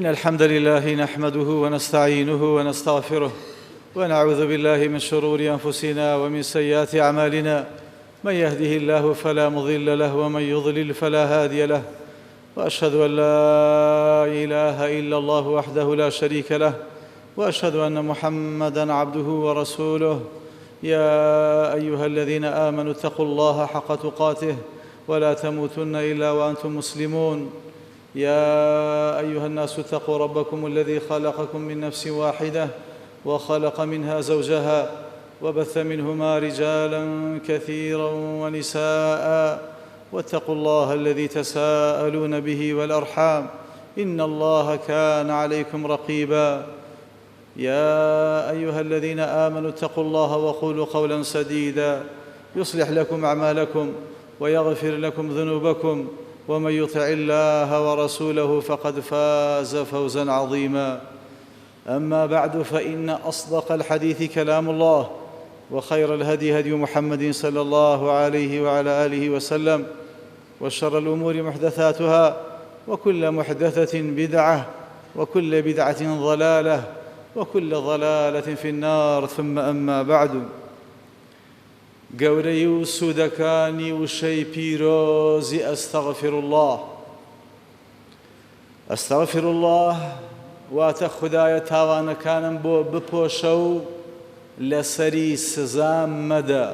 إن الحمد لله نحمده ونستعينه ونستغفره ونعوذ بالله من شرور أنفسنا ومن سيئات أعمالنا من يهده الله فلا مضل له ومن يضلل فلا هادي له وأشهد أن لا إله إلا الله وحده لا شريك له وأشهد أن محمدا عبده ورسوله يا أيها الذين آمنوا اتقوا الله حق تقاته ولا تموتن إلا وأنتم مسلمون يا أيها الناس اتقوا ربكم الذي خلقكم من نفس واحدة وخلق منها زوجها وبث منهما رجالا كثيرا ونساء واتقوا الله الذي تساءلون به والأرحام إن الله كان عليكم رقيبا يا أيها الذين آمنوا اتقوا الله وقولوا قولا سديدا يصلح لكم أعمالكم ويغفر لكم ذنوبكم ومن يطع الله ورسوله فقد فاز فوزا عظيما أما بعد فإن أصدق الحديث كلام الله وخير الهدي هدي محمد صلى الله عليه وعلى آله وسلم وشر الأمور محدثاتها وكل محدثة بدعة وكل بدعة ضلالة وكل ضلالة في النار ثم أما بعد گەورەی و سوودەکانی وشەی پیرۆزی استغفر اللە استغفر اللە واتە خودایە تاوانەکانم بۆ بپۆشە و لەسەری سزام مەدە.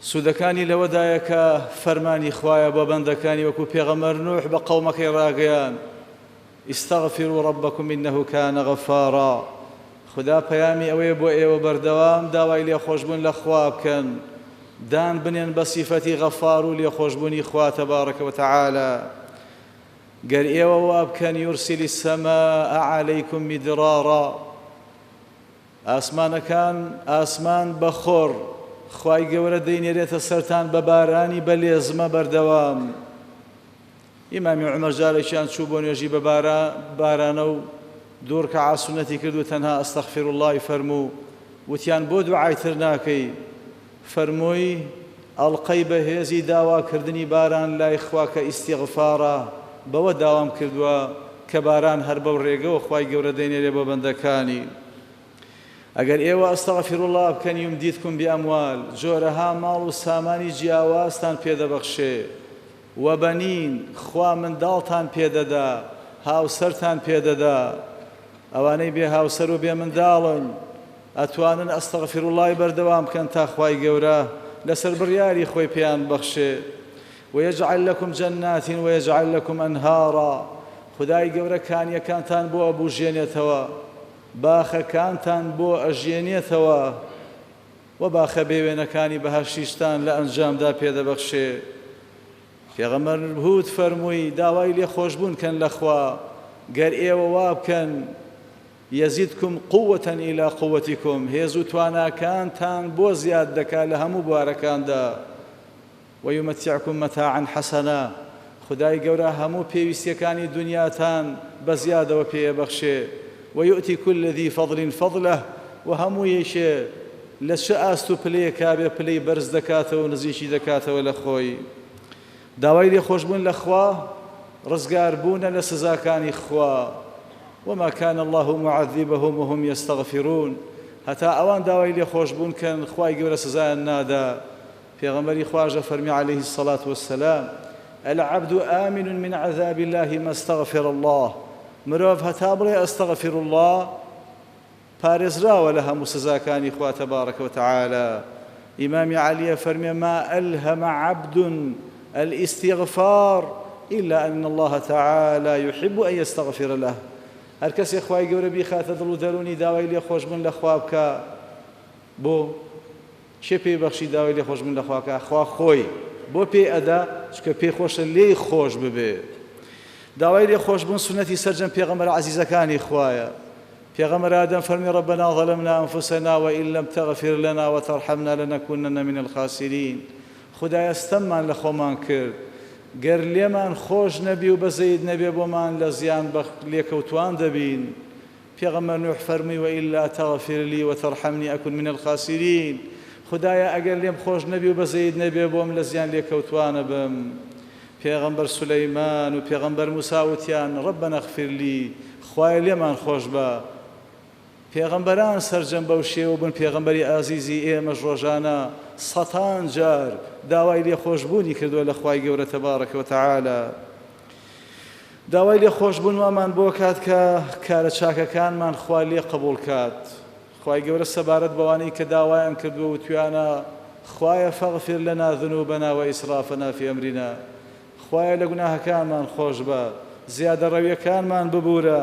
سوودەکانی لەوەدایە کە فەرمانی خوایە بۆ بەندەکانی وەکو پێغەمبەر نوح بە قەومەکەی ڕاگەیان استغفروا ربکم انه کان غفارا خودا پەیامی ئەوەیە بۆ ئێوە بەردەوام داوای لێخۆشبوون لە خوا بکەن دان بنێن بە سیفەتی غەفار و لێخۆشبوونی خوا تبارک وتعالی گەر ئێوە وا بکەن یورسل السماء علیکم مدرارا ئاسمانەکان ئاسمان بە خۆر خوای گەورە دەینێرێتە سەرتان بە بارانی بە لێزمە بەردەوام ئیمامی عومەر جارێکیان چوو بۆ نوێژی بە بارانە و دوو ڕکەعات سوننەتی کرد و تەنها استغفر اللە ی فەرموو، وتیان بۆ دوعای تر ناکەی؟ فەرمووی، ئەڵقەی بەهێزی داواکردنی باران لای خوا کە ئیستیغفارە، بەوە داوام کردووە کە باران هەر بەو ڕێگەوە خوای گەورە دەینێرێ بۆ بەندەکانی. ئەگەر ئێوە استغفر اللە بکەن یمددکم باموال، جۆرەها ماڵ و سامانی جیاوازتان پێدەبەخشێ، وبنین، خوا منداڵتان پێ دەدا، هاوسەرتان پێ دەدا، ئەوانەی بێ هاوسەر و بێ منداڵن ئەتوانن استغفراللە بەردەوام بکەن تا خوای گەورە لەسەر بڕیاری خۆی پێیان ببەخشێ، ویجعل لکم جنات ویجعل لکم انهارا، خودای گەورە کانیەکانتان بۆ ئەبوژێنێتەوە، باخەکانتان بۆ ئەژێنێتەوە، وە باخە بێ وێنەکانی بەهەشتیشتان لە ئەنجامدا پێ دەبەخشێ. پێغەمبەر هود فەرمووی، داوای لێخۆشبوون کەن لە خوا، گەر ئێوە وا بکەن، یزدکم قوة الی قوتکم، هێز و تواناکانتان بۆ زیاد دەکا لە هەموو بوارەکاندا. ویمتعکم متاعا حسنا، خودای گەورە هەموو پێویستیەکانی دونیاتان بە زیادەوە پێ ئەبەخشێ، ویؤتی کل ذی فضل فضلە، وە هەموو یەکێ لە چ ئاست و پلەیەکا بێ پلەی بەرز دەکاتەوە و نزیکی دەکاتەوە لە خۆی. داوای لێخۆشبوون لە خوا ڕزگار بوونە لە سزاکانی خوا، وما کان اللە معذبهم وهم یستغفرون، هەتا ئەوان داوای لێخۆشبوون کەن خوای گەورە سزایان نادا. پێغەمبەری خواش دەفەرمێ علیه الصلوة والسلام، العبد آمن من عذاب اللە ما استغفر اللە، مرۆڤ هەتا بڵێ استغفر اللە پارێزراوە لە هەموو سزاکانی خوا تبارک وتعالی. ئیمامی عەلی ئەفەرمێ ما الهم عبد الاستغفار الا ان اللە تعالی یحب ان یستغفر له، هەر کەسێ خوای گەورە بیخاتە دڵ و دەروونی داوای لێخۆشبوون لە خوا بکا بۆ کێ پێی بەخشی داوای لێخۆشبوون لە خوا کا؟ خوا خۆی. بۆ پێی ئەدا؟ چونکە پێی خۆشە لێی خۆش ببێ. داوای لێخۆشبوون سوننەتی سەرجەم پێغەمبەرە عەزیزەکانی خوایە. پێغەمبەر ئادەم فەرمی ربنا ظلمنا انفسنا وان لم تغفر لنا وترحمنا لنکونن من الخاسرین خودایە ستەممان لە خۆمان کرد گەر لێمان خۆش نەبی و بەزەیت نەبێ بۆمان لە زیان لێکەوتوان دەبین. پێغەمبەر نوح فەرمووی، وإلا تغفر لی وترحمنی اکن من الخاسرین، خودایە ئەگەر لێم خۆش نەبی و بەزەیت نەبێ بۆم لە زیان لێکەوتوان ئەبم. پێغەمبەر سولەیمان و پێغەمبەر موسا وتیان، ربنا اغفر لی، خوایە لێمان خۆش بە. پێغەمبەران سەرجەم بەو شێوە بوون، پێغەمبەری ئازیزی ئێمەش ڕۆژانە سەتان جار داوای لێخۆشبوونی کردووە لە خوای گەورە تبارک و تعالی. داوای لێخۆشبوون وامان بۆ کات کە کارە چاکەکانمان خوا لێ قبوڵ کات. خوای گەورە سەبارەت بەوانەی کە داوایان کردووە وتویانە، خوایە فاغفر لنا ذنوبنا واسرافنا فی امرنا، خوایە لە گوناهەکانمان خۆشبە، زیادەڕەویەکانمان ببورە،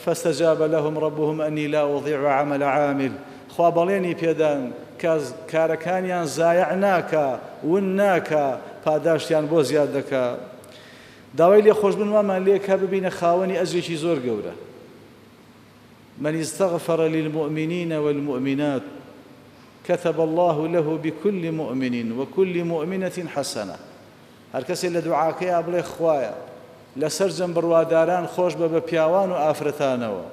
فاستجاب لهم ربهم انی لا اضیع عمل عامل، خوا بەڵێنی پێدان کە کارەکانیان زایع ناکا، ون ناکا، پاداشتیان بۆ زیاد دەکا. داوای لێخۆشبوون وامان لێکا ببینە خاوەنی ئەجرێکی زۆر گەورە. من استغفر للمؤمنین والمؤمنات كتب الله له بكل مؤمن وكل مؤمنة حسنە هەر کەسێ لە دوعاکەیا بڵێ خوایە لە سەرجەم بڕواداران خۆش بە بە پیاوان و ئافرەتانەوە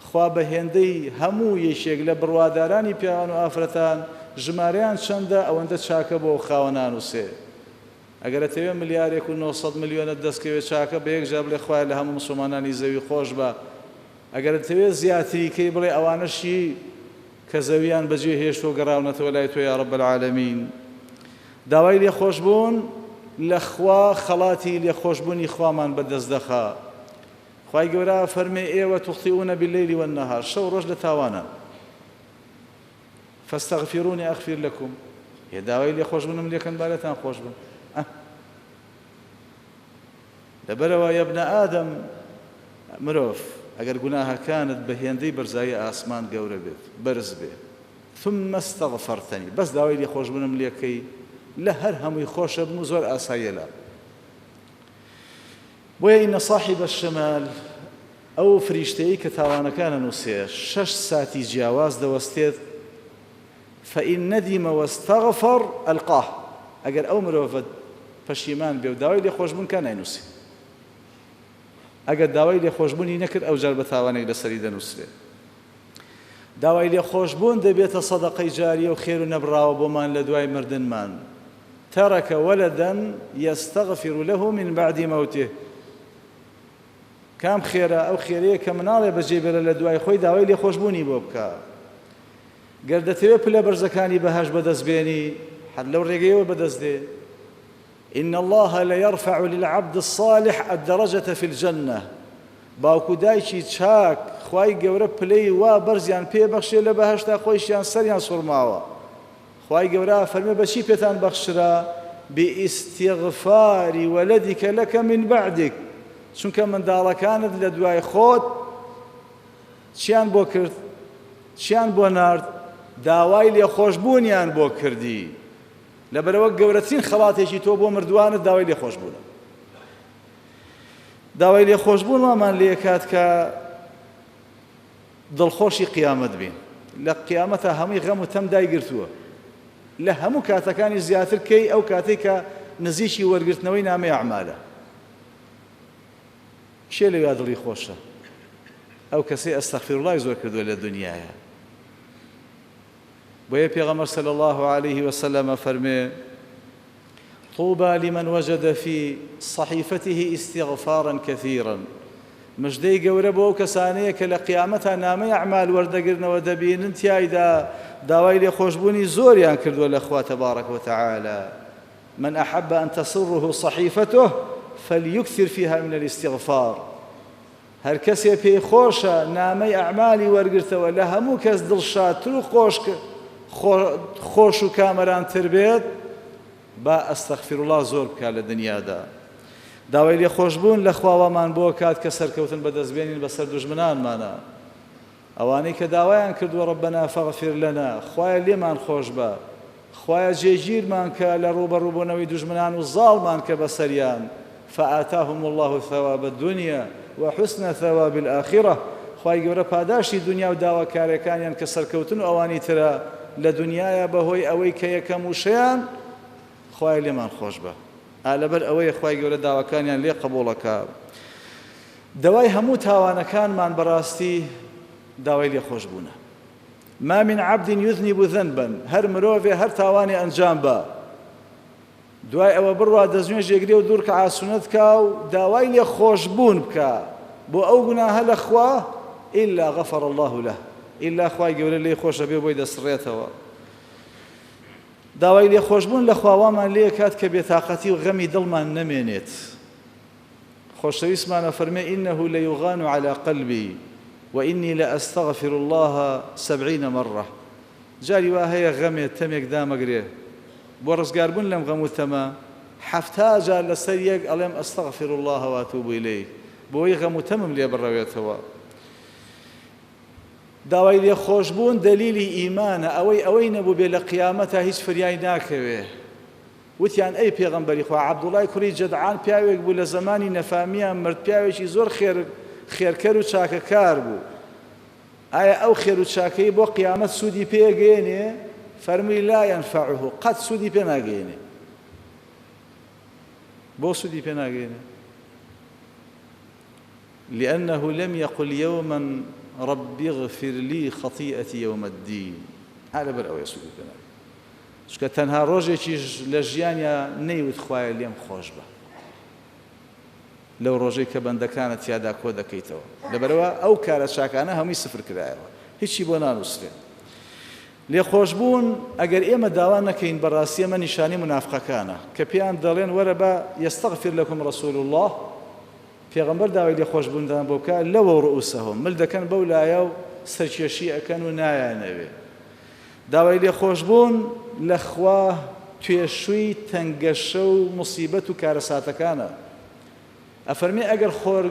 خوا بە هێندەی هەموو یەکێک لە بڕوادارانی پیاوان و ئافرەتان ژمارەیان چەندە ئەوەندە چاکە بۆ خاوەنان و سێ ئەگەر ئەتەوێ ملیارێک و 900 ملیۆنت دەستکەوێ چاکە بە یەک جار بڵێ خوایە لە هەموو موسڵمانانی زەوی خۆش بە ئەگەر ئەتەوێ زیاتری کەی بڵێ ئەوانەشی کە زەویان بەجێ هێشتوە گەڕاونەتەوە لای تۆ یا رب العالمین. داوای لێخۆشبوون لە خوا خەڵاتی لێخۆشبوونی خوامان بەدەست دەخا. خوای گەورە ئەفەرمێ ئێوە تخطئون باللیل والنهار شەو ڕۆژ لە تاوانن. فاستغفرونی اغفر لکم یە داوای لێخۆشبوونم لێکەن با لێتان خۆش بم. ئە لەبەرئەوە یا ابن آدم، مرۆڤ، ئەگەر گوناهەکانت بە هێندەی بەرزایی ئاسمان گەورە بێت، بەرز بێ، ثم استغفرتنی، بەس داوای لێخۆشبوونم لێکەی، لە هەر هەمووی خۆشەبم و زۆر ئاساییە لام. بۆیە ان صاحب الشمال، ئەو فریشتەیەی کە تاوانەکان ئەنووسێ، شەش ساتی جیاواز دەوەستێت، فان ندم واستغفر القاه، ئەگەر ئەو مرۆڤە پەشیمان بێ و داوای لێخۆشبوون کا ناینووسێ، ئەگەر داوای لێخۆشبوونی نەکرد ئەوجار بە تاوانێک لەسەری دەنووسرێ. داوای لێخۆشبوون دەبێتە سەدەقەی جاریە و خێر و نەبڕاوە بۆمان لە دوای مردنمان. ترک ولدا یستغفر له من بعد موته، کام خێرە؟ ئەو خێرەیە کە مناڵێ بەجێ بێڵێ لە دوای خۆی داوای لێخۆشبوونی بۆ بکا. گەر دەتەوێ پلە بەرزەکانی بەهەشت بەدەست بێنی هەر لەو ڕێگەیەوە بەدەست دێ. ان اللە لیرفع للعبد الصالح الدرجة فی الجنە باوک و دایکی چاک خوای گەورە پلەی وا بەرزیان پێ بەخشێ لە بەهەشتا خۆیشیان سەریان سوڕماوە. خوای گەورە ئەفەرمێ بەچی پێتان بەخشرا باستغفار ولدک لک من بعدک چونکە منداڵەکانت لە دوای خۆت چیان بۆ کرد؟ چیان بۆ نارد؟ داوای لێخۆشبوونیان بۆ کردی. لەبەرئەوە گەورەترین خەڵاتێکی تۆ بۆ مردووانت داوای لێخۆشبوونە. داوای لێخۆشبوون وامان لێکات کە دڵخۆشی قیامەت بین. لە قیامەتا هەمووی غەم و تەم دایگرتووە. لە هەموو کاتەکانی زیاتر کەی ئەو کاتەی کە نزیکی وەرگرتنەوەی نامەی ئەعمالە. کێ لەویا دڵی خۆشە؟ ئەو کەسەی ئەستەغفیروڵای زۆر کردووە لە دونیایا. بۆیە پێغەمبەر صلی اللە علیه وسلم ئەفەرمێ، طوبی لمن وجد فی صحیفته استغفارا کثیرا، مژدەی گەورە بۆ ئەو کەسانەیە کە لە قیامەتا نامەی ئەعمال وەردەگرنەوە دەبینن تیایدا داوای لێخۆشبوونی زۆریان کردووە لە خوا تبارک وتعالی. من احب ان تسره صحیفته فلیکثر فیها من الاستغفار، هەر کەسێ پێی خۆشە نامەی ئەعمالی وەرگرتەوە لە هەموو کەس دڵشادتر و خۆش و کامەرانتر بێت با استغفراللە زۆر بکات لە دنیادا. داوای لێخۆشبوون لە خوا وامان بۆ کات کە سەرکەوتن بەدەست بێنین بەسەر دوژمنانمانا. ئەوانەی کە داوایان کردووە ربنا فاغفر لنا خوایە لێمان خۆشبە، خوایە جێگیرمان کە لە ڕووبەڕووبوونەوەی دوژمنان و زاڵمان کە بەسەریان، فآتاهم اللە ثواب الدنیا وحسن ثواب الآخرە، خوای گەورە پاداشتی دونیا و داواکاریەکانیان کە سەرکەوتن و ئەوانی ترە لە دونیایە بەهۆی ئەوەی کە یەکەم وشەیان خوایە لێمان خۆشبە ئا لەبەر ئەوەیە خوای گەورە داواکانیان لێ قبوڵەکا. دەوای هەموو تاوانەکانمان بەڕاستی داوای لێخۆشبوونە. ما من عبد یذنب ذنبا هەر مرۆڤێ هەر تاوانێ ئەنجام با. دوای ئەوە بڕوا دەستنوێژێ گرێ و دوو ڕکعات سوننەت کا و داوای لێ خۆشبوون بکا بۆ ئەو گوناهە لە خوا إلا غفر الله له ئیلا خوای گەورە لێی خۆش ئەبێ و بۆی دەسڕێتەوە. داوای لێخۆشبوون لە خوا وامان لێکات کە بێتاقەتی و غەمی دڵمان نەمێنێت. خۆشەویستمان ئەفەرمێ إنه ليغان على قلبي وإني لأستغفر الله سبعين مرة جاری وا هەیە غەمێ تەمێک دامەگرێ بۆ ڕزگاربوون لەم غەم و تەمە 70 جار لەسەر یەک ئەڵێم أستغفر الله وأتوب إليه بۆی غەم و تەمم لێ بڕەوێتەوە. داوای لێخۆشبوون دەلیلی ئیمانە، ئەوەی ئەوەی نەبووبێ لە قیامەتا هیچ فریای ناکەوێ. وتیان ئەی پێغەمبەری خوا عەبدوڵای کوڕی جەدعان پیاوێک بوو لە زەمانی نەفامیان مرد پیاوێکی زۆر خێر خێرکەر و چاکەکار بوو ئایا ئەو خێر و چاکەی بۆ قیامەت سوودی پێگەیەنێ؟ فەرمووی لا ينفعه قەت سوودی پێ ناگەیەنێ. بۆ سوودی پێ ناگەیەنێ؟ لأنه لم يقل يوما رب اغفر لي خطيئتي يوم الدين ها لەبەر ئەوەیە سوودی پێ ناگەیەنێ چونکە تەنها ڕۆژێکیش لە ژیانیا نەیوت خوایە لێم خۆش بە لەو ڕۆژەی کە بەندەکانت تیادا کۆ دەکەیتەوە لەبەرەوە ئەو کارە چاکانە هەمووی سفر کرایەوە هیچی بۆ نانووسرێ لێخۆشبوون ئەگەر ئێمە داوا نەکەین بەڕاستی ئەمە نیشانەی منافقەکانە کە پێیان دەڵێن وەرە بە یستغفر لكم رسول الله پێغەمبەر داوای لێخۆشبوونتان بۆ بکا لەوە رؤوسهم مل دەکەن بەو لایە و سەرکێشی ئەکەن و نایانەوێ داوای لێخۆشبوون لە خوا توێشووی تەنگەشە و موسیبەت و کارەساتەکانە. ئەفەرمێ ئەگەر خۆر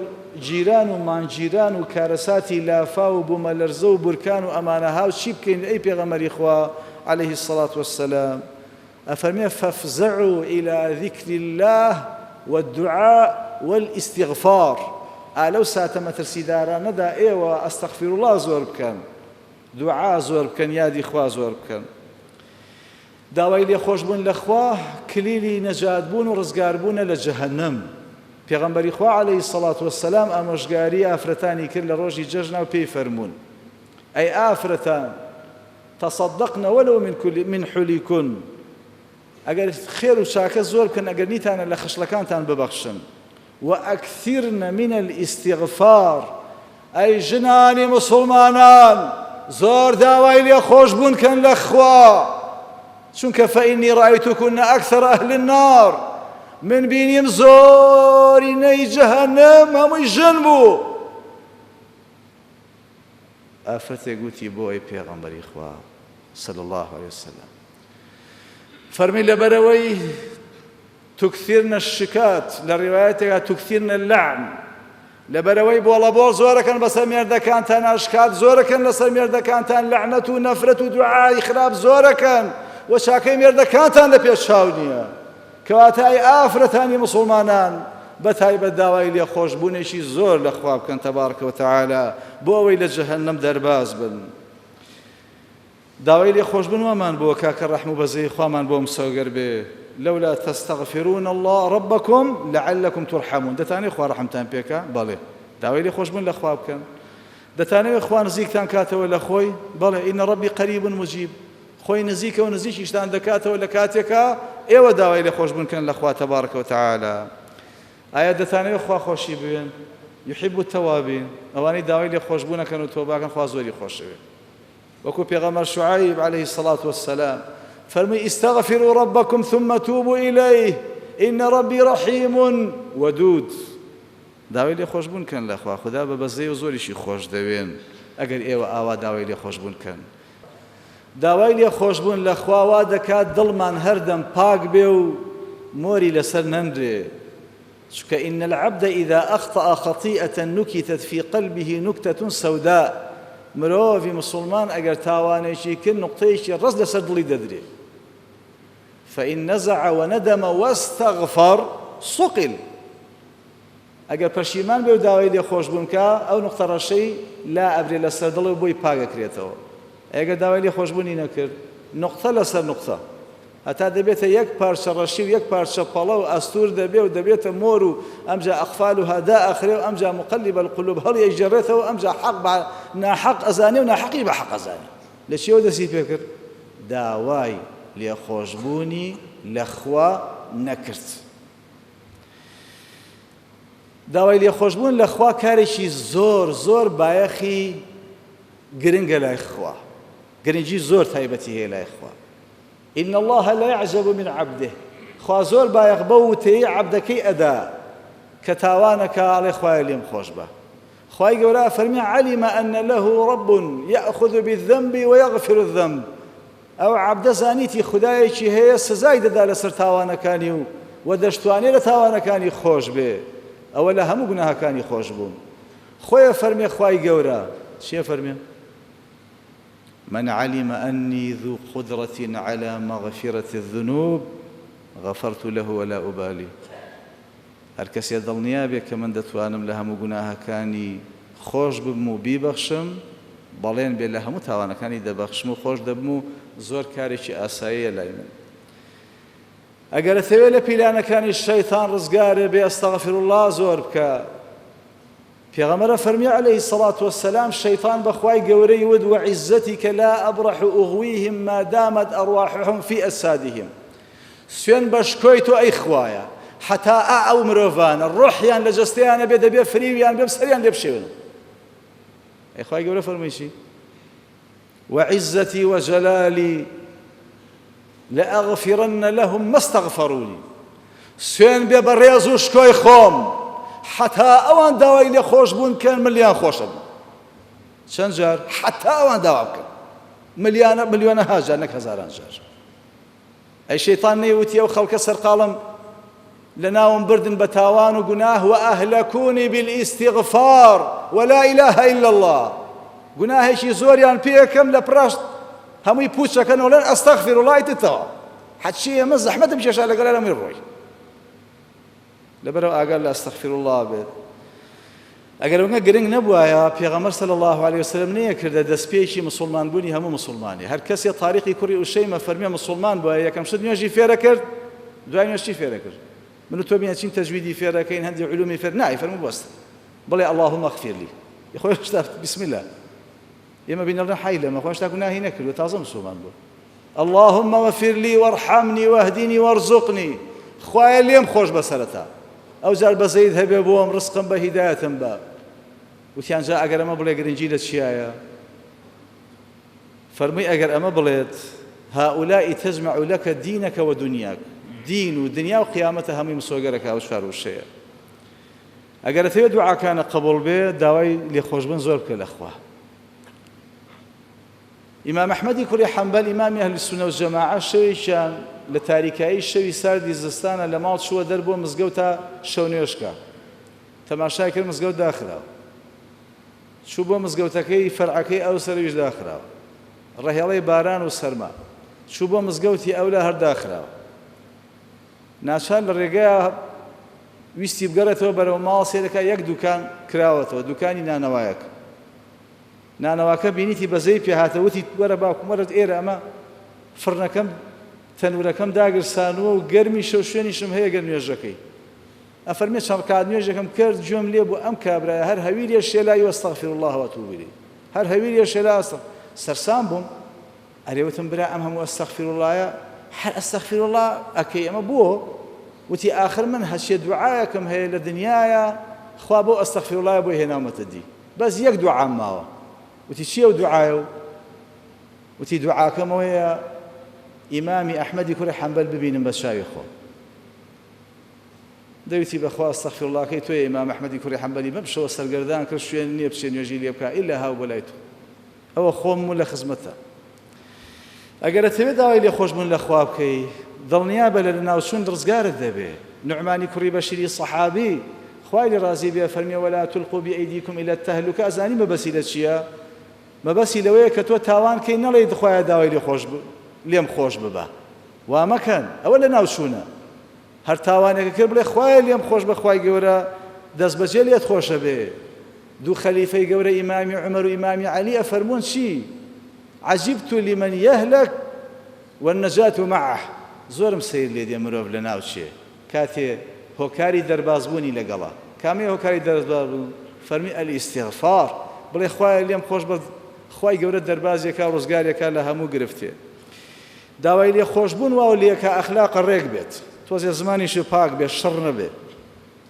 گیران و مانگ گیران و کارەساتی لافاو و بومەلەرزە و بورکان و ئەمانە هاو چی بکەین ئەی پێغەمبەری خوا علیه الصلاة والسلام ئەفەرمێ فافزعوا الی ذکر اللە والدعاء والاستغفار ئا لەو ساتە مەترسیدارانەدا ئێوە استغفر اللە زۆر بکەن دوعا زۆر بکەن یادی خوا زۆر بکەن. داوای لێخۆشبوون لە خوا کلیلی نەجاتبوون و ڕزگاربوونە لە جەهەنەم. پێغەمبەری خوا عەلەیهی سەڵات وەسەلام ئامۆژگاری ئافرەتانی کرد لە ڕۆژی جەژنا و پێی فەرموون ئەی ئافرەتان تصدقن ولو من كل من حلیکن ئەگەر خێر و چاکە زۆر بکەن ئەگەر نیتانە لە خشڵەکانتان ببەخشن وأکثرن من الاستغفار ئەی ژنانی موسڵمانان زۆر داوای لێخۆشبوون کەن لە خوا چونکە فإنی رأیتکن أکثر أهل النار من بینیم زۆرینەی جەهەنەم هەمووی ژن بوو. ئافرەتێک وتی بۆ ئەی پێغەمبەری خوا صلی الله علیه وسلم فەرمی لەبەرەوەی تکثرن الشکات لە ڕیوایەتێکا تکثرن اللعن لەبەرەوەی بۆڵەبۆڵ زۆرەکەن بەسەر مێردەکانتان ئاشکات زۆرەکەن لەسەر مێردەکانتان لەعنەت و نەفرەت و دوعای خراپ زۆرەکەن و چاکەی مێردەکانتان لە پێش چاو نییە کەواتە ئەی ئافرەتانی مسوڵمانان بە تایبەت داوای لێخۆشبوونێکی زۆر لە خوا بکەن تبارک وتعالی بۆ ئەوەی لە جەهەنەم دەرباز بن. داوای لێخۆشبوون وامان بۆ کاکە ڕەحم و بەزەیی خوامان بۆ مسۆگەر بێ لولا تستغفرون الله ربکم لعلکم ترحمون دەتانەوێ خوا ڕەحمتان پێکا بەڵێ داوای لێخۆشبوون لە خوا بکەن دەتانەوێ خوا نزیکتان کاتەوە لە خۆی بەڵێ ان ربی قریب مجیب خۆی نزیکە و نزیکیشتان دەکاتەوە لە کاتێکا ئێوە داوای لێخۆشبوون کەن لە خوا تبارک وتعالی ئایا دەتانەوێت خوا خۆشی بوێن یحب التوابین ئەوانەی داوای لێخۆشبوون ئەکەن و تۆباکەن خوا زۆری خۆشەوێت وەکو پێغەمبەر شعیب علیه الصلاة والسلام فەرمووی استغفروا ربکم ثم توبوا الیه ان ربی رحیم ودود داوای لێخۆشبوون کەن لە خوا خودا بە بەزەی و زۆریشی خۆش دەوێن ئەگەر ئێوە ئاوا داوای لێخۆشبوون کەن داوای لێخۆشبوون لە خوا وا دەکات دڵمان هەردەم پاک بێ و مۆری لەسەر نەنرێ چونکە ان العبد اذا اخطا خطیئە نکتت فی قلبه نکتە سوداء مرۆڤی موسڵمان ئەگەر تاوانێکی کرد نوقتەیەکی ڕەش لەسەر دڵی دەدرێ فان نزع وندم واستغفر صقل ئەگەر پەشیمان بێ و داوای لێخۆشبوون کا ئەو نوقتە ڕەشەی لا ئەبرێ لەسەر دڵی و بۆی پاک ئەکرێتەوە ئەگەر داوای لێخۆشبوونی نەکرد نوقتە لەسەر نوقتە هەتا دەبێتە یەک پارچە ڕەشی و یەک پارچە پەڵە و ئەستوور دەبێ و دەبێتە مۆر و ئەمجا ئەقفالها دائەخرێ و ئەمجا مقلب القلوب هەڵیئەگێڕێتەوە ئەمجا حەق بە ناحەق ئەزانێ و ناحەقیش بە حەق ئەزانێ. لە چیەوە دەستی پێکرد؟ داوای لێخۆشبوونی لە خوا نەکرد. داوای لێخۆشبوون لە خوا کارێکی زۆر زۆر بایەخی گرنگە لای خوا، گرنگی زۆر تایبەتی هەیە لای خوا. ان اللە لا یعجب من عبده، خوا زۆر بایەخ بەو وتەیەی عەبدەکەی ئەدا کە تاوانەکا ئەڵێ خوایە لێم خۆش بە. خوای گەورە ئەفەرمێ علم ان له رب یأخذ بالذنب ویغفر الذنب، ئەو عەبدە زانیتی خودایەکی هەیە سزای دەدا لەسەر تاوانەکانی و وە دەشتوانێ لە تاوانەکانی خۆش بێ، ئەوە لە هەموو گوناهەکانی خۆش بوون. خۆی ئەفەرمێ خوای گەورە چی ئەفەرمێ؟ من علم أني ذو قدرة على مغفرة الذنوب غفرت له ولا أبالي هەر کەسێ دڵنیا بێ کە من دەتوانم لە هەموو گوناهەکانی خۆش ببم و بیبەخشم، بەڵێن بێ لە هەموو تاوانەکانی دەبەخشم و خۆش دەبم و زۆر کارێکی ئاساییە لای من. ئەگەر ئەتەوێ لە پیلانەکانی شەیتان ڕزگارت بێ استغفر اللە زۆر بکە. پێغەمبەر فەرمی علیە الصلوة والسلام شەیتان بە خوای گەورەی وت وعزتک لا ابرح اغویهم ما دامت ارواحهم فی اجسادهم سوێن بە شکۆی تۆ ئەی خوایە حتا ئا ئەو مرۆڤانە ڕۆحیان لە جەستەیانە بێ دەبێ فریویان بێم سەریان لێ بشێونم. ئەی خوای گەورە فەرمووی چی؟ وعزتي وجلالي لأغفرن لهم ما استغفروني سوێن بێ بە ڕێز و شکۆی خۆم حتا ئەوان داوای لێ خۆش بوون بکەن من لێیان خۆشە بوو چەند جار حتا ئەوان داوا بکەن ملیانە ملیۆنەها جار نەک هەزاران جار. ئەی شەیتان نەیوتی ئەو خەڵکە سەرقاڵم لەناوم بردن بە تاوان و گوناه وأهلكوني بالاستغفار ولا إله إلا الله گوناهێکی زۆریان پێکەم لە پڕاش هەمووی پوچەکەن وڵێن ئەستەغفر الله تتەوە حەچی ئێمە زەحمەتم کێشا لەگەڵ لەمەی ڕۆی. لەبەرئەوە ئاگات لە استغفر اللە بێت. ئەگەر ئەوەنە گرنگ نەبوایە پێغەمبەر صلی اللە علیە وسلم نەیەکردە دەستپێکی مسوڵمان بوونی هەموو مسوڵمانێ. هەر کەسێ تاریقی کوڕی ئوشەیمە فەرمیە مسوڵمان بوایە یەکەم شت نوێژی فێرە کرد دوای نوێژ چی فێرە کرد؟ من و تۆ بین ئەچین تەجویدی فێرەکەین هەندێ علومی فێر نا ئەیفەرموو بوەستە بڵێ اللهم اغفر لی خۆی هێشتا بسم الله ئێمە بین ئەڵێن حەی لەمە خۆ هێشتا گوناهی نەکردووە تازە مسوڵمان بووە. اللهم اغفر لي وارحمني واهدني وارزقني خوایە لێم خۆش بە سەرەتا ئەوجار بەزەیت هەبێ بۆم ڕزقم بە هیدایەتم بە. وتیان جا ئەگەر ئەمە بڵێ گرنگی لە چیایە؟ فەرمووی ئەگەر ئەمە بڵێت هؤلاء تجمع لك دينك ودنياك دین و دنیا و قیامەتە هەمووی مسۆگەرەکە ئەو چوار وشەیە. ئەگەر ئەتەوێ دوعاکانە قبوڵ بێ داوای لێخۆشبوون زۆر بکە لە خوا. ئیمام ئەحمەدی کوڕی حەنبەل ئیمامی ئەهلی سوننە و جەماعە شەوێکیان لە تاریکایی شەوی ساردی زستانە لە ماڵ چووە دەر بۆ مزگەوت تا شەو نوێژ کا تەماشای کرد مزگەوت داخراوە چوو بۆ مزگەوتەکەی فەرعەکەی ئەو سەرەویش داخراوە ڕەهێڵەی باران و سەرما چوو بۆ مزگەوتی ئەولا هەر داخراوە ناچار لە ڕێگەیا ویستی بگەڕێتەوە بەرەو ماڵ سەیرەکە یەک دوکان کراوەتەوە دوکانی نانەوایەک نانەواکە بینیتی بەزەی پێ هاتە وتی وەرە باوکم وەرە ئێرە ئەمە فڕنەکەم تەنورەکەم داگرسانووە و گەرمیشە و شوێنیشم هەیە گەر نوێژەکەی ئەفەرمێ چەند ڕکات نوێژێکم کرد گوێم لێ بوو ئەم کابرایە هەر هەویریە شێلای واستغفر الله واتوب الیه هەر هەویریە شێلا سەرسام بووم ئەرێ وتم برا ئەم هەموو استغفر اللە یە هەر استغفر اللە ئەکەی ئەمە بۆ؟ وتی ئاخر من هەرچێ دوعایەکم هەیە لە دنیایا خوا بەو استغفر اللە یە بۆی هێناومەتە دی بەس یەک دوعام ماوە. وتی چیە ئەو دوعایە و وتی دوعاکەم ئەوەیە ئیمامی ئەحمەدی کوڕی حەنبەل ببینم بە چاوی خۆم. دەوتی بەخوا استغفر اللە کەی تۆیە ئیمام ئەحمەدی کوڕی حەنبەلی بەم شەوە سەرگەردان کرد شوێن نیە بچێ نوێژی لێ بکا ئیلا هاو بۆ لای تۆ. ئەوە خۆم و لە خزمەتە. ئەگەر ئەتەوێ داوای لێخۆشبوون لە خوا بکەی دڵنیابە لە لەناوچوون ڕزگارت دەبێ. نوعمانی کوڕی بەشیری سەحابی خوای لێ ڕازی بێ فەرمی ولا تلقوا بأیدیکم الی التهلکە ئەزانی مەبەسی لە چییە؟ مەبەسی لەوەیە کە تۆ تاوان کەی نەڵێیت خوایە داوای لێ خۆش لێم خۆش ببە وا مەکەن ئەوە لەناوچوونە. هەر تاوانێکە کرد بڵێ خوایە لێم خۆش بە خوای گەورە دەستبەجێ لێت خۆشە بێ. دوو خەلیفەی گەورە ئیمامی عومەر و ئیمامی عەلی ئەفەرموون چی؟ عجبت لمن یهلک والنجاة معه زۆرم سەیر لێ دێ مرۆڤ لەناو چێ کاتێ هۆکاری دەربازبوونی لەگەڵە. کامەیە هۆکاری دەربازبوون؟ فەرمی الاستغفار بڵێ خوایە لێم خۆش بە خوای گەورە دەربازیەکا و ڕزگاریەکا لە هەموو گرفتێ. داوای لێخۆشبوون واو لێکە ئەخلاقە ڕێک بێت. تۆزێ زمانیشی پاک بێ شڕ نەبێ.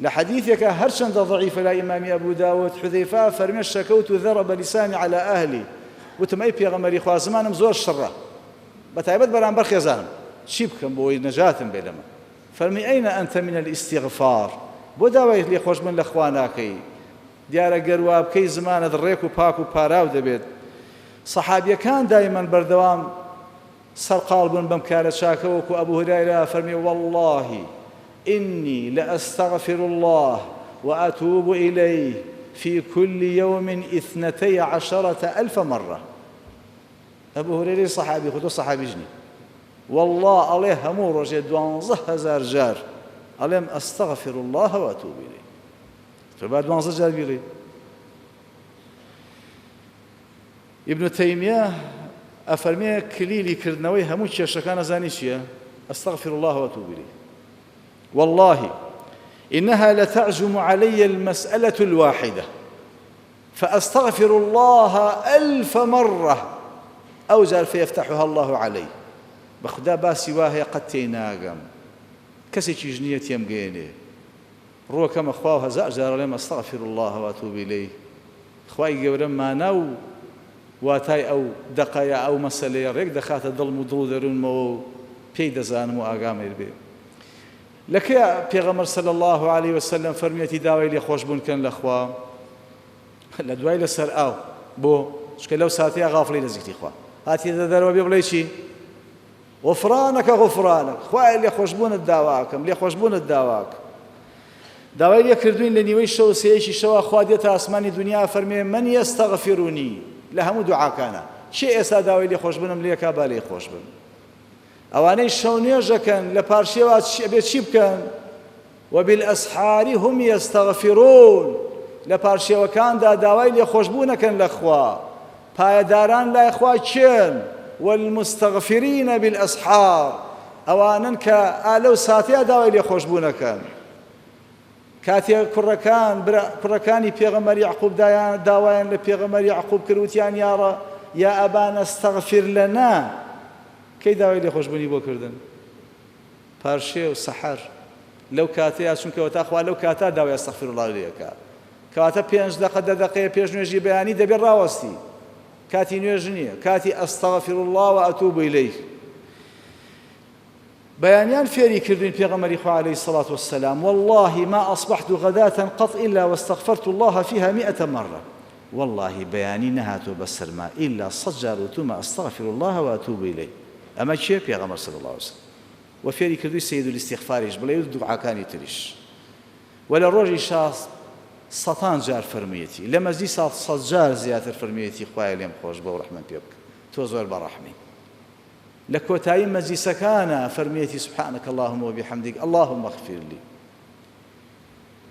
لە حەدیثێکا هەرچەندە ضعیفە لای ئیمامی ئەبو داود حذیفە فەرمێ شەکەوت ذەرب لسانی علی ئەهلی وتم ئەی پێغەمبەری خوا زمانم زۆر شڕە بە تایبەت بەرامبەر خێزانم چی بکەم بۆی نەجاتم بێ لەمە؟ فەرمی ئەین ئەنت من الاستغفار بۆ داوای لێخۆشبوون لە خوا ناکەی؟ دیارە گەر وا بکەی زمانت ڕێک و پاک و پاراو دەبێت. سەحابیەکان دایمەن بەردەوام سەرقاڵ بوون بەم کارە چاکە وەکو ئەبو هورایرە فەرمی واللە انی لأستغفر اللە وأتوب الیه فی کل یوم اثنتی عشرة الف مرە. ئەبو هورەیرەی سەحابی خۆ تۆ سەحابیش نی واللە ئەڵێ هەموو ڕۆژێ 12 هەزار جار ئەڵێم استغفر الله واتوب الیه. تۆ با دوانزە جار بیڵێی. ابن تەیمیە ئەفەرمێ کلیلی کردنەوەی هەموو کێشەکان ئەزانی چییە؟ استغفر الله واتوب الیه. والله إنها لتعزم علي المسألة الواحدة فأستغفر الله ألف مرة ئەو جار فيفتحها الله علي. بەخودا باسی وا هەیە قەت تێی ناگەم کەسێکیش نییە تێم گەیەنێ. ڕووەکەمە خوا و هەزار جار ئەڵێم استغفر اللە و اتوب الیه خوای گەورە مانا و واتای ئەو دەقە یا ئەو مەسەلەیە ڕێک دەخاتە دڵم و دڵ و دەروونمەوە و پێی دەزانم و ئاگام بێ. لە کەیا پێغەمبەر صلی اللە علیه وسلم فەرموویەتی داوای لێخۆشبوون کەن لە خوا؟ لە دوای لەسەر ئاو. بۆ؟ چونکە لەو ساتەیا غافڵی لە زیکری خوا. هاتیتە دەرەوە بێ بڵێی چی؟ غفرانک غفرانک، خوایە لێخۆشبوونت داواکەم، لێخۆشبوونت داواکەم. داوای لێ کردوین لە نیوەی شەو سێیەکی شەوا خوا دێتە ئاسمانی دنیا فەرمێ من یستغفرنی لە هەموو دوعاکانە کێ ئێستا داوای لێخۆشبوونم لێکا با لێی خۆش بم. ئەوانەی شەو نوێژەکەن لە پارشێوا ئەبێ چی بکەن؟ وبالاسحار هم یستغفرون لە پارشێوەکاندا داوای لێخۆشبوونەکەن لە خوا. پایەداران لای خوا کێن؟ والمستغفرین بالاسحار ئەوانەن کە ئا لەو ساتەیا داوای لێخۆشبوونەکەن. کاتێ کوڕەکان برا کوڕەکانی پێغەمبەر یەعقوب دایان داوایان لە پێغەمبەر یەعقوب کرد وتیان یا یا ئەبانا استغفر لنا کەی داوای لێخۆشبوونی بۆ کردن؟ پارشێو، سەحەر، لەو کاتەیا چونکە وەتا خوا لەو کاتا داوای استغفر اللە لێ ئەکا کەواتە پێنج دەقە دە دەقەیە پێش نوێژی بەیانی دەبێ ڕاوەستی کاتی نوێژ نییە کاتی استغفر اللە و اتوب الیه. بەیانیان فێری کردوین پێغەمبەری خوا علیه الصلاة والسلام والله ما اصبحت غداة قط الا واستغفرت الله فيها مئة مرة والله بەیانی نەهاتووە بەسەرما ئیلا سەد جار وتومە استغفر الله و اتوب الیه. ئەمە کێ؟ پێغەمبەر صلی اللە علیە وسلم. وە فێری کردووی سید الاستغفاریش بڵێ و دوعاکانی تریش. وە لە ڕۆژیشا سەتان جار فەرموویەتی. لە مەجلیسا سەد جار زیاتر فەرموویەتی خوایە لێم خۆش بە و ڕەحمم پێ بکە تۆ زۆر بەڕەحمی. لە کۆتایی مەجلیسەکانا فەرموویەتی سبحانک اللهم وبحمدک اللهم اغفر لی.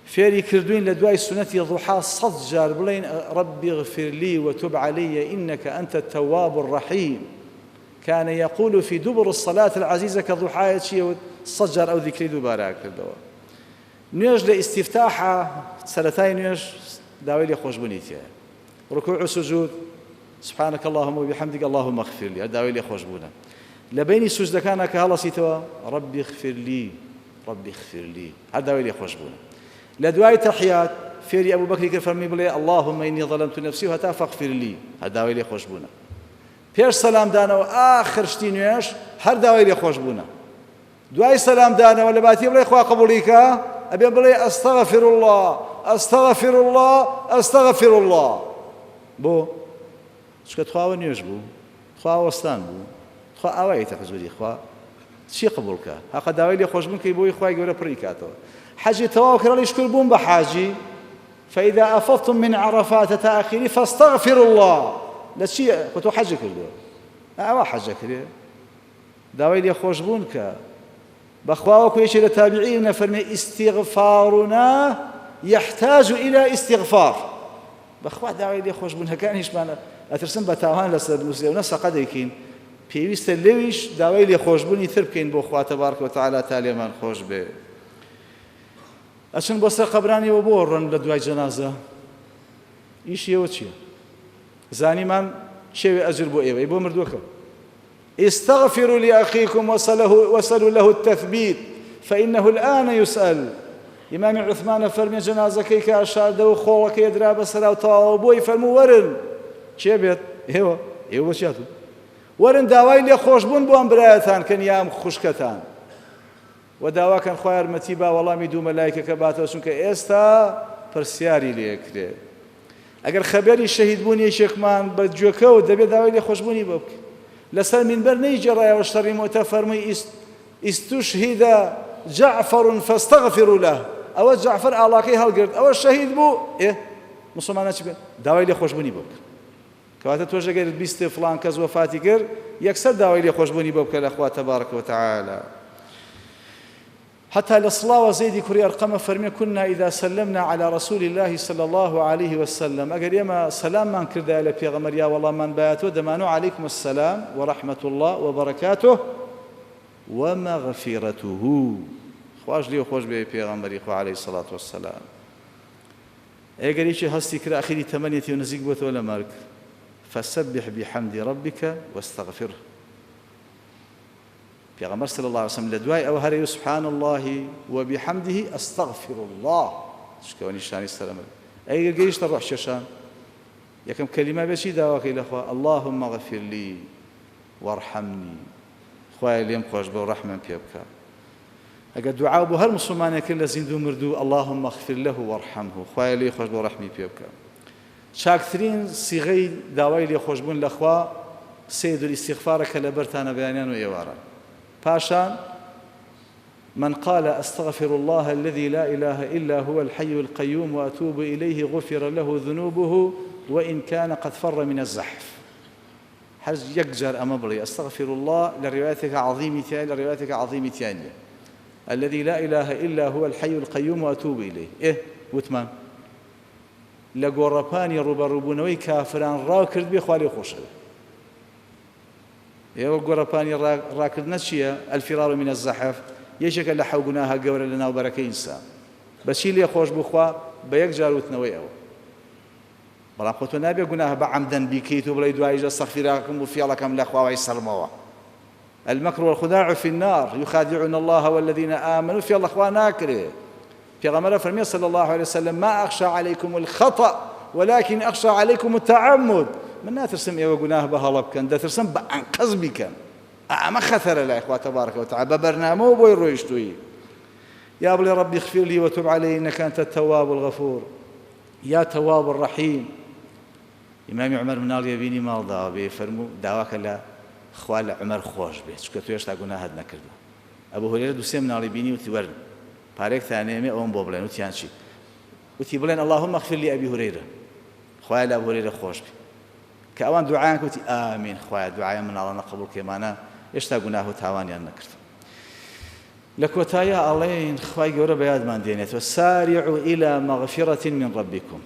فێری کردووین لە دوای سوننەتی ضحا سەد جار بڵێین رب اغفر لی وتب علی انک انت التواب الرحیم. کان یقول فی دبر الصلاة العزیزە کە ضحایە چی ئەوت سەد جار ئەو ذیکرەی دووبارە کردەوە. نوێژ لە ئیستیفتاحا سەرەتای نوێژ داوای لێخۆشبوونی تیایە. رکوع و سجود سبحانك اللهم وبحمدك اللهم اغفر لي هەر داوای لێخۆشبوونە. لە بەینی سوجدەکانا کە هەڵەسیتەوە رب اغفر لی رب اغفر لی هەر داوای لێخۆشبوونە. لە دوای تەحیات فێری ئەبوو بەکری کرد فەرمی بڵێ اللهم انی ظلمت نفسی و هەتا فاغفر لی هەر داوای لێخۆشبوونە. پێش سەلام دانەوە ئاخر شتی نوێژ هەر داوای لێخۆشبوونە. دوای سەلام دانەوە لە باتی بڵێ خوا قبوڵی کە ئەبێ بڵێ استغفر الله استغفر الله استغفر الله. بۆ؟ چونکە تخواوە نوێژ بوو، تخوا وەستان بوو، تخوا ئاوایەتە حزوری خوا چی قبوڵ کە؟ هەقە داوای لێخۆشبوون کەی بۆی خوای گەورە پڕی کاتەوە. حەجی تەواو کرد ئەڵێ شکر بووم بە حاجی فإذا أفضتم من عرفات تا ئاخری فاستغفروا الله. لە چی؟ خۆ تۆ حەجی کردووە، ئاوا حەج ئەکرێ؟ داوای لێخۆشبوون کە. بەخوا وەکو یەکێ لە تابعین نەفەرمێ استغفارنا يحتاج إلى استغفار. بەخوا داوای لێخۆشبوونەکانیشمان ئەترسم بە تاوان لەسەر بنووسێ و نە سەقە دەیکەین. پێویستە لەویش داوای لێخۆشبوونی تر بکەین بۆ خوا تەبارک وتعالی تا لێمان خۆش بێ. ئەچن بۆ سەر قەبرانیەوە بۆ ڕۆن لە دوای جەنازە؟ ئیشی ئێوە چییە؟ زانیمان شێوێ ئەجر بۆ ئێوەی بۆ مردووەکە. استغفروا لأخيكم وسلوا له التثبيت. فإنه الآن يسأل. ئیمامی عوثمان ئەفەرمێ جەنازەکەی کە ئەشاردەوە خۆڵەکەی ئەدرا بەسەرا و تەواوە بۆی فەرموو وەرن کێ بێت ئێوە ئێوە بۆچی هاتوون وەرن داوای لێخۆشبوون بۆ ئەم برایەتان کەن یا ئەم خوشکەتان و داواکەن خوا یارمەتی با وەڵامی دوو مەلایکەکە باتەوە چونکە ئێستا پرسیاری لێکرێ ئەگەر خەبەری شەهیدبوونی یەکێکمان بە گوێ کەوت دەبێت داوای لێخۆشبوونی بۆ بکەین لەسەر مینبەر نەیگێڕایەوە شەڕی موتە فەرمووی استشهد جعفر فاستغفروا له ئەوە جعفر ئاڵاکەی هەڵگرت ئەوە شەهید بوو ئێ مسلمانان چی بکەن داوای لێخۆشبوونی بۆ بکەن کەواتە تۆش ئەگەر بیست فڵان کەس وەفاتی کرد یەکسەر داوای لێخۆشبوونی بۆ بکە لە خوا تەبارک وتعالی. حتى لە زەیدی کوڕی ئەرقەمە فەرمی كنا إذا سلمنا على رسول الله صلى الله عليه وسلم ئەگەر ئێمە سەلاممان کردایە لە پێغەمبەر یا وەڵاممان بایەتەوە دەمانۆ عليكم السلام ورحمة الله وبركاته ومغفرته خواش لێ خۆش بێ پێغەمبەری خوا عليه الصلاة والسلام. ئەگەر یەکی هەستی کرد ئاخری تەمەنێتی و نزیک بۆتەوە لە مەرگ فسبح بحمد ربك واستغفره. پێغەمبەر صلی الله علیه وسلم لە دوای ئەوە هەرەی سبحان الله وبحمده استغفر الله چکەوە نیشانی سەرەمەرگ. ئەگەر گەیشتە ڕۆح کێشان یەکەم کەلیمە بێ چی داواکەی لەخوا اللهم اغفر لي وارحمني خوایە لێم خۆش بە و ڕەحمم پێ بکە. ئەگەر دوعا بۆ هەر مسلمانێک کرد لە زیندوو مردوو اللهم اغفر له وارحمه خوایە لێی خۆش بە و ڕەحمی پێ بکە. چاکترین سیغەی داوای لێخۆشبوون لە خوا سید الاستغفارە کە لەبەرتانە بەیانیان و ئێواران. پاشان من قال استغفر الله الذي لا إله إلا هو الحي القيوم وأتوب إليه غفر له ذنوبه وإن كان قد فر من الزحف. هەر یەک جار ئەمە بڵێ استغفر الله لە ڕیوایەتێکە عظیمی تیایە لە ڕیوایەتێکە عظیمی تیا نییە الذي لا إله إلا هو الحي القيوم وأتوب إليه. ئێ وتمان لە گۆڕەپانی ڕووبەڕووبوونەوەی کافران ڕاو کرد بێ خوا لێ خۆشەوێ. ئێوە گۆڕەپانی ڕاکردنە چییە؟ الفرار من الزحف یەکێکە لە حەو گوناهە گەورە لە ناوبەرەکەی ئینسان. بەچی لێ خۆش بوو خوا؟ بە یەک جار وتنەوەی ئەوە. بەڵام خۆ تۆ نابێ گوناه بە عەمدەن بیکەیت و بڵێی دواییش ئەستەغفیراکەم و فێڵەکەم لە خواوای سەرمەوە. المکر والخداع في النار يخادعون الله والذين آمنوا فێڵ لە خوا ناکرێ. پێغەمبەر فەرمی صلی الله عليه وسلم ما أخشى عليكم الخطأ ولكن أخشى عليكم التعمد. من ناترسم ئێوە گوناه بە هەڵە بکەن، دەترسم بە ئەنقەز بیکەن. ئەمە خەتەرە لای خوا تبارك وتعالى بە بەرنامەوە بۆی ڕۆیشتووی. یا بڵێ رب اغفر لي وتب علي إنك أنت التواب الغفور یا تواب الرحیم. ئیمامی عومەر مناڵی بینی ماڵ داوا بێ فەرموو داواکە لە خوا لە عومەر خۆش بێ چونکە تۆ هێشتا گوناهت نەکردووە. ئەبوو هورێرە دوو سێ مناڵی بینی وتی وەرن پارێکتان نێمێ ئەوەم بۆ بڵێن. وتیان چی؟ وتی بڵێن اللهم اغفر لي أبي هريرة خوایە لە ئەبوو هورێرە خۆش بێ. کە ئەوان دوعایان وتی ئامین خوایە دوعای مناڵانە قبوڵ کێمانە هێشتا گوناه و تاوانیان نەکرد. لە کۆتاییا ئەڵێین خوای گەورە بە یادمان دێنێتەوە سارعوا إلى مغفرة من ربكم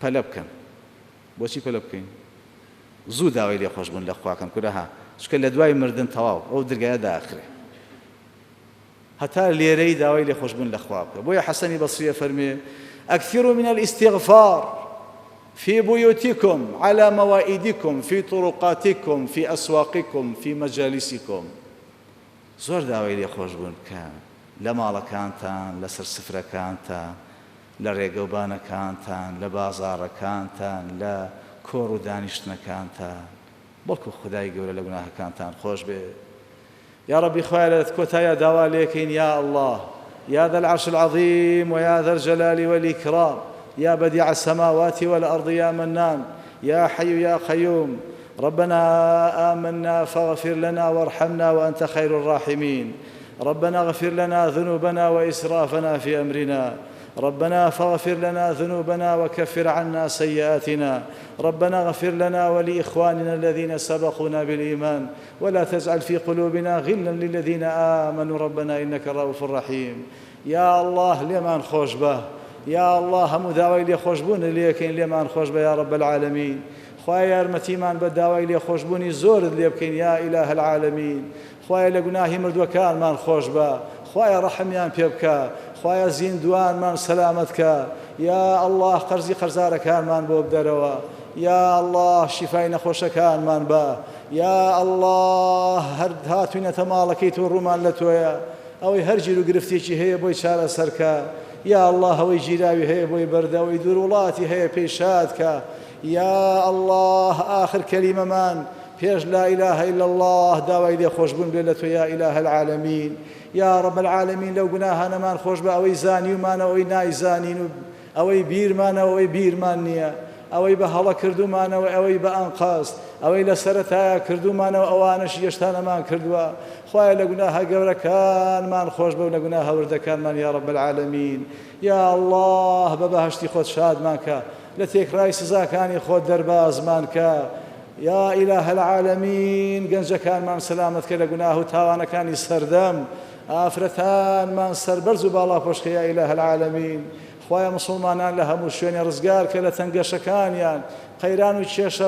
پەلە بکەن. بۆچی پەلە بکەین؟ زوو داوای لێخۆشبوون لە خواکەن کورە ها، چونکە لە دوای مردن تەواو ئەو درگایە داخرێ. هەتا لێرەی داوای لێخۆشبوون لە خوا بکە. بۆیە حەسەنی بەسریە فەرمێ أكثروا من الاستغفار في بيوتكم على موائدكم في طرقاتكم في أسواقكم في مجالسكم. زۆر داوای لێخۆشبوون بکە لە ماڵەکانتان، لەسەر سفرەکانتان، لە ڕێگەوبانەکانتان، لە بازاڕەکانتان، لە کۆڕ و دانیشتنەکانتان، بەڵکو خدای گەورە لە گوناهەکانتان خۆش بێ. یا ربی خوایە لە کۆتاییا داوا لێکەین یا الله یا ذا العرش العظيم ويا ذا الجلال والإكرام يا بديع السماوات والأرض يا منان يا حي يا قيوم ربنا آمنا فاغفر لنا وارحمنا وأنت خير الراحمين. ربنا اغفر لنا ذنوبنا وإسرافنا في أمرنا. ربنا فاغفر لنا ذنوبنا وكفر عنا سيئاتنا. ربنا اغفر لنا ولإخواننا الذين سبقونا بالإيمان ولا تجعل في قلوبنا غلا للذين آمنوا ربنا إنك رؤوف رحيم. يا الله لمن خوش به، يا الله هەموو داوای لێخۆشبوون لێکەین لێمان خۆش بە یا رب العالمین. خوایە یارمەتیمان بە داوای لێخۆشبوونی زۆرت لێ بکەین یا ئیلاه العالمین. خوایە لە گوناهی مردووەکانمان خۆش بە، خوایە ڕەحمیان پێ بکە، خوایە زیندوانمان سەلامەت کە. یا الله قەرزی قەرزارەکانمان بۆ بدەرەوە، یا الله شیفای نەخۆشەکانمان بە، یا الله هەر هاتوینەتە ماڵەکەی تۆ ڕوومان لە تۆیە. ئەوەی هەر گیر و گرفتێکی هەیە بۆی چارەسەر کە یا اللە ئەوەی گیراوی هەیە بۆی بەردە ئەوەی دوور وڵاتی هەیە پێی شاد کە یا اللە ئاخر کەلیمەمان پێش لا اله الا اللە داوای لێخۆشبوون بێ لە تۆ یا اله العالمین یا رب العالمین لەو گوناهانەمان خۆش بە ئەوەی زانیومانە ئەوەی نایزانین و ئەوەی بیرمانە و ئەوەی بیرمان نییە، ئەوەی بە هەڵە کردوومانە و ئەوەی بە ئەنقەست، ئەوەی لە سەرەتایا کردوومانە و ئەوانەشی هێشتا نەمانکردووە، خوایە لە گوناهە گەورەکانمان خۆشبە و لە گوناهە وردەکانمان یا رب العالمین. یا اللە بە بەهەشتی خۆت شادمان کە، لە تێکڕای سزاکانی خۆت دەربازمان کە، یا الە العالمین گەنجەکانمان سەلامەت کە لە گوناه و تاوانەکانی سەردەم، ئافرەتانمان سەربەرز و باڵاپۆش کە یا الە العالمین. خوایە موسڵمانان لە هەموو شوێنێ ڕزگار کە لە تەنگەشەکانیان، قەیران و کێشە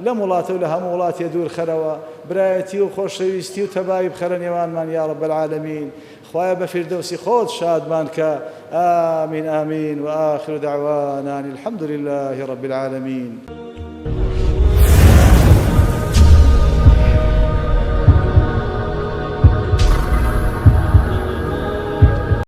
لەم وڵاتە و لە هەموو وڵاتێ دوور خەرەوە، برایەتی و خۆشەویستی و تەبایی بخەرە نێوانمان یا رب العالمین. خوایە بە فیردەوسی خۆت شادمان کە. آمین آمین وآخر دعوانا ان الحمد للە رب العالمین.